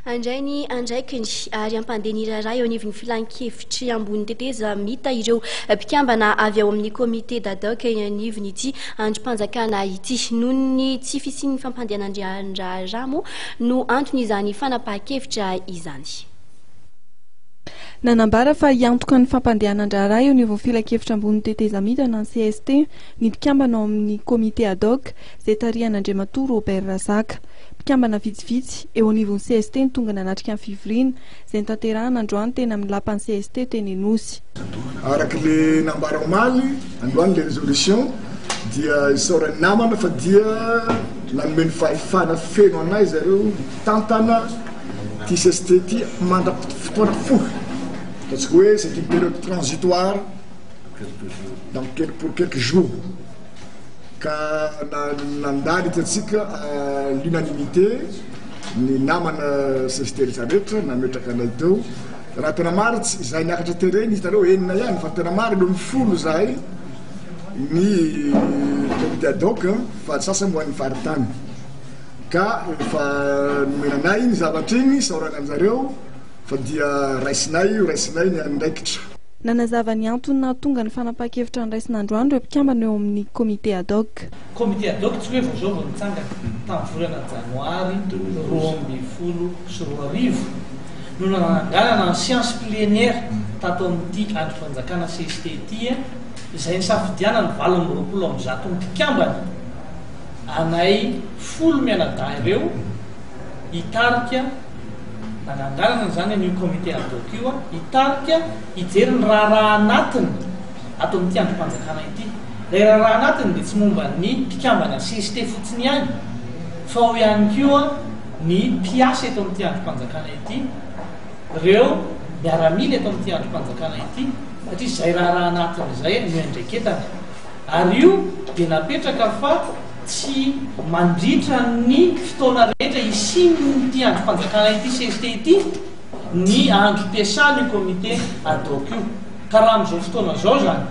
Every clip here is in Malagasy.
Handray ny andraikiny ary hampandeha ny raharaha eo anivon'ny filankevitry ambony tetezamita ireo mpikambana avy ao amin'ny comité ad hoc eo anivon'ity andrim-panjakana ity. Noho ny tsy fisian'ny fampandehanan-draharaha moa no anton'izany fanapahan-kevitra izany. Nanambara fa hiantoka ny fampandehanan-draharaha eo anivon'ny filankevitra ambony tetezamita na ny cst ny mpikambana ao amin'ny comité ad hoc izay tarihan'Andriamatoa Robert Razaka. Mpikambana vitsivitsy eo anivon'ny cst no tonga nanatrika ny fivoriana izay notanterahana androany teny amin'ny lapan'ny cst teny Anosy. Araka le nambara omaly, androany le résolution dia isaoran'ny namana fa dia nanome ny fahefana feno anay zareo hitantana ity cst ity mandra-fotoana fohy, ataontsika hoe c'est une période transitoire dans pour quelques jours. Ka nandany hitantsika à l'unanimité ny namana cst rehetra rehetra nametraka anay teo. Raha tena marina tsy izahay niakatra terrain hitanareo enina ihany fa tena marina eo amin'ny folo izahay ny comité ad hoc fa ny sasany ho an'ny faritany. Ka efa nomena anay iny zavatra iny, isaorana anjareo fa dia raisinay io, raisinay ny andraikitra. Nanazava ny antony nahatonga ny fanapahan-kevitra noraisina androany ireo mpikambana eo amin'ny Comité ad hoc. Comité ad hoc tsy hoe vao izao vao nitsangana, tamin'ny volana janoary 2012 no nananganana ny séance plénière tato amin'ity andrim-panjakana cst ity izay nisafidianany 128 mpikambana anay folo mianadahy ireo hitarika Nananganana izany an'io comité ad hoc io hitarika hijery ny raharaha anatiny ato amin'ity andrim-panjakana ity. Ilay raharaha anatiny dia tsy momba ny mpikambana cst fotsiny ihany fa ao ihany koa ny mpiasa eto amin'ity andrim-panjakana ity, ireo miaramila eto amin'ity andrim-panjakana ity satria izay raharaha anatiny izay no iandraiketana. Ary io dia napetraka fa tsy mandritra ny fotoana rehetra hisian'ity andrim-panjakana ity, cst ity, ny androm-piasan'io comité ad hoc io. Ka raha amin'izao fotoana izao izany,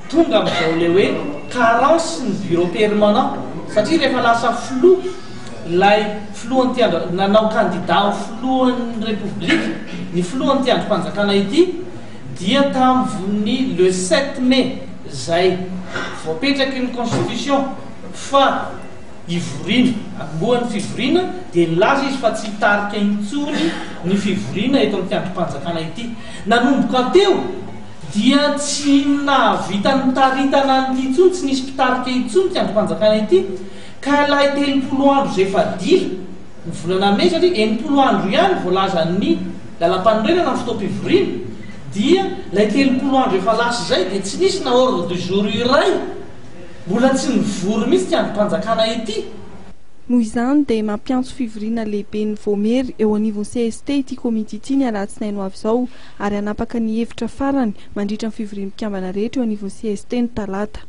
tonga amin'izao ilay hoe carence ny bureau permanent, satria rehefa lasa filoha ilay filohan'ity andro, nanao candidat ho filohan'ny Repoblika ny filohan'ity andrim-panjakana ity, dia tamin'ny le sept mai izay voapetraky ny constitution fa hivoriana, hanombohan'ny fivoriana dia nilaza izy fa tsy hitarika intsony ny fivoriana eto amin'ity andrim-panjakana ity. Nanomboka teo dia tsy nahavita nitaritana an'ity intsony, tsy nisy mpitarika intsony ity andrim-panjakana ity ka ilay 30 andro izay efa dila, Ny volana mey satria 60 andro ihany voalazan'ny lalampanorenana ny fotoam-pivoriana dia ilay 30 andro efa lasa izay dia tsy nisy na ordre du jour iray mbola tsy nivory mihitsy ity andrim-panjakana ity. Noho izany dia mampiantso fivoriana lehiben'ny Vaomiera eo anivon'ny cst ity komity ity ny alatsinainy ho avy izao ary hanapaka ny hevitra farany mandritra ny fivorian'ny mpikambana rehetra eo anivon'ny cst ny talata.